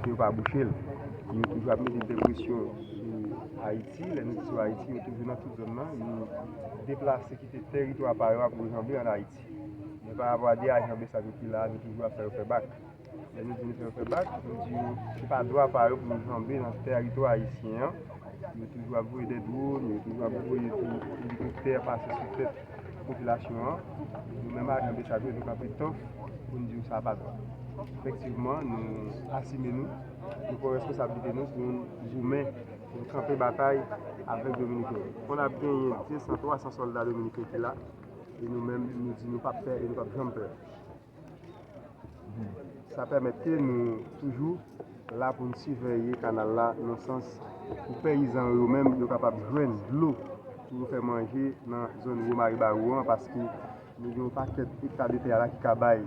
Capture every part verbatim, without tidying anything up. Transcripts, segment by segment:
Yo pa bouche l. Yo toujou ap mete de presyon sou Ayiti. Lè nou di sou Ayiti, yo toujou nan tout zòn nan. Yo deplase kite teritwa pa yo ap janbe ann Ayiti. Men pa rapò a de ajan BSAP yo ki la, nou toujou ap fè yo fè bak. Lè nou di nou fè yo fè bak, nou di yo se pa dwa pa yo pou yo janbe nan teritwa ayisyen an. Yo toujou ap voye de dwòn, yo toujou ap voye tou elikoptè pase sou tèt popilasyon an. Nou menm ajan BSAP yo, nou kanpe tòf pou n di yo sa pa dwa. Efektivman, nou asime nou, nou pran responsablite nou pou n goumen, pou n kanpe batay avèk Dominiken yo. Fò n ap genyen de san, twa san sòlda dominiken ki la, e nou menm, nou di nou p ap pè e nou p ap janm pè. Sa pèmèt ke nou toujou la pou n siveye kanal la, nan sans pou peyizan yo menm, yo kapab jwenn dlo pou yo fè manje nan zòn Wo Mari Bawou an, paske nou gen yon pakèt ekta de tè la ki ka bay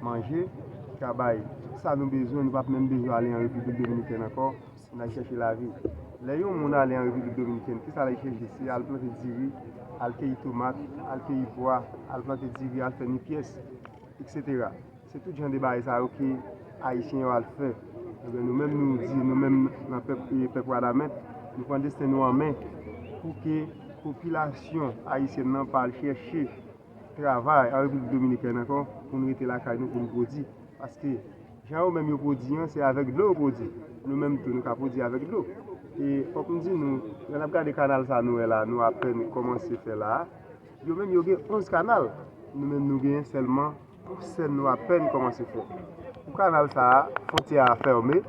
manje, ki ka bay tout sa nou bezwen, nou p ap menm bezwen ale an Repiblik Dominikèn ankò pou n al chèche lavi. Lè yon moun ale an Repiblik Dominikèn, kisa l al chèche? Se al plante diri, al keyi tomat, al keyi pwa, al plante diri, al fè nipyès, etsetera. Se tout jan de bagay sa yo ke Ayisyen yo al fè. Ebyen, nou menm nou di, nou menm nan pèp, e, pèp Wanament, nou pran desten nou an men pou ke popilasyon ayisyèn nan pa al chèche travay an Repiblik Dominikèn ankò pou n rete lakay nou, pou n pwodui. Paske jan yo menm yo pwodui an, se avèk dlo yo pwodui. Nou menm tou, nou ka pwodui avèk dlo. E fòk m di nou, lè n ap gade kanal sa nou wè la, nou apèn kòmanse fè la a, yo menm yo gen onz kanal. Nou menm nou genyen sèlman pou sèn nou apèn kòmanse fè. Pou kanal sa a, fwontyè a fèmen.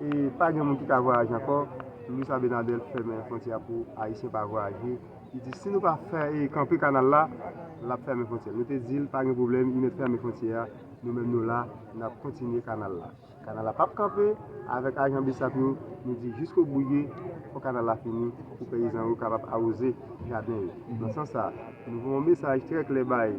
E pa gen moun ki ka vwayaje ankò. Louis Abinader fèmen fwontyè a pou Ayisyen pa vwayaje. Li di si nou pa fè, e, kanpe kanal la, l ap fèmen fwontyè. Nou te di l pa gen pwoblèm, li mèt fèmen fwontyè a. Nou menm nou la, n ap kontinye kanal la. Kanal la p ap kanpe. Avèk ajan BSAP yo, nou di jiskobou ye, fò kanal la fini pou peyizan yo kapab awoze jaden yo. Nan sans sa, nou voye yon mesaj trè klè bay,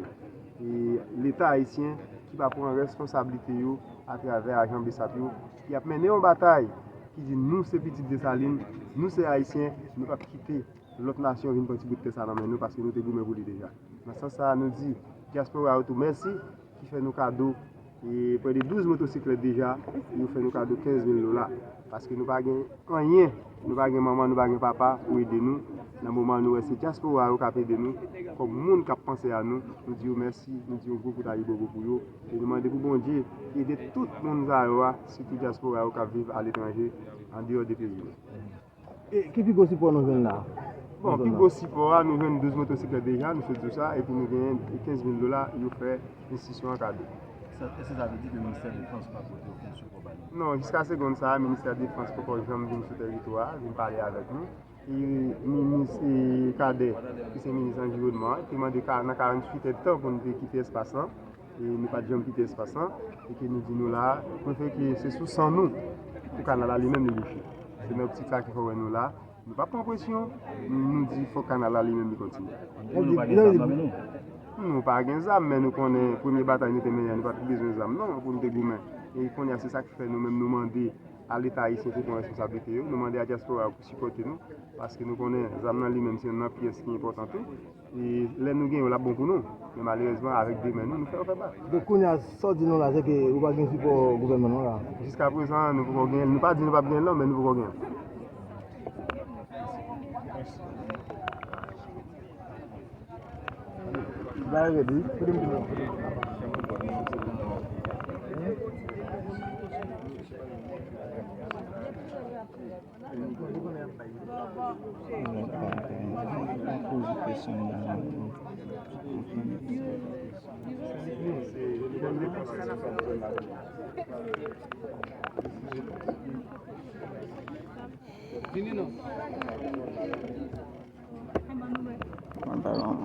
e, Leta ayisyen ki pa pran responsablite yo atravè ajan BSAP yo, ki ap mennen yon batay ki di nou se pitit Desalin, nou se Ayisyen, nou p ap kite lòt nasyon vin pran ti bout tè sa nan men nou, paske nou te goumen pou li deja. Nan sans sa a, nou di dyaspora yo tou mèsi ki fè nou kado, e, prè de douz motosiklèt deja, e yo fè nou kado kenz mil dola. Paske nou pa gen anyen, nou pa gen manman, nou pa gen papa pou ede nou. Nan moman nou wè se dyaspora yo k ap ede nou, kòm moun k ap panse a nou, nou di yo mèsi, nou di yon gwo kout ayibobo pou yo. E nou mande pou Bondye ede tout moun sa yo a, sitou dyaspora yo k ap viv aletranje, andeyò de peyi nou. E ki pi gwo sipò nou jwenn la? Bon, pi gwo sipò a, nou jwenn douz motosiklèt deja, nou sot di w sa, epi nou genyen kenz mil dola, yo fè enstitisyon an kado. Èske sa vle di ke Ministè Defans pa pote okenn sipò ba nou? Non, jiska segonn sa a, Ministè Defans poko janm vin sou tèritwa a, vin pale avèk nou. E minis, e, Cadet, ki se minis anviwònman an, te mande ka-, nan karanntuit èdtan pou nou te kite espas lan. E nou pa t janm kite espas lan, e ke nou di nou la, prefere ke se sou san nou pou kanal la li menm li bouche. Se nan optik sa ki fè w wè nou la. Nou p ap pran presyon, nou di fòk kanal la li menm li kontinye. Epi nou pa gen zam nan men nou? Nou pa gen zam, men nou konnen premye batay nou te mennen an, nou pa t bezwen zam non, pou nou te goumen. E kounye a, se sa ki fè nou menm nou mande a Leta ayisyen pou pran responsablite yo, nou mande a dyaspora yo pou sipòte nou, paske nou konnen zam nan li menm se youn nan pyès ki enpòtan tou. E lè nou gen yo, l ap bon pou nou. Men malerezman, avèk de men nou, nou fè yo fè bak. Donk, kounye a, sa w di nou la, se ke ou pa gen sipò gouvènman non la? Jiska prezan, nou poko gen l. Nou pa di nou p ap gen l non, men nou poko gen l. Bagay rèd, wi. Vini non. Pantalon.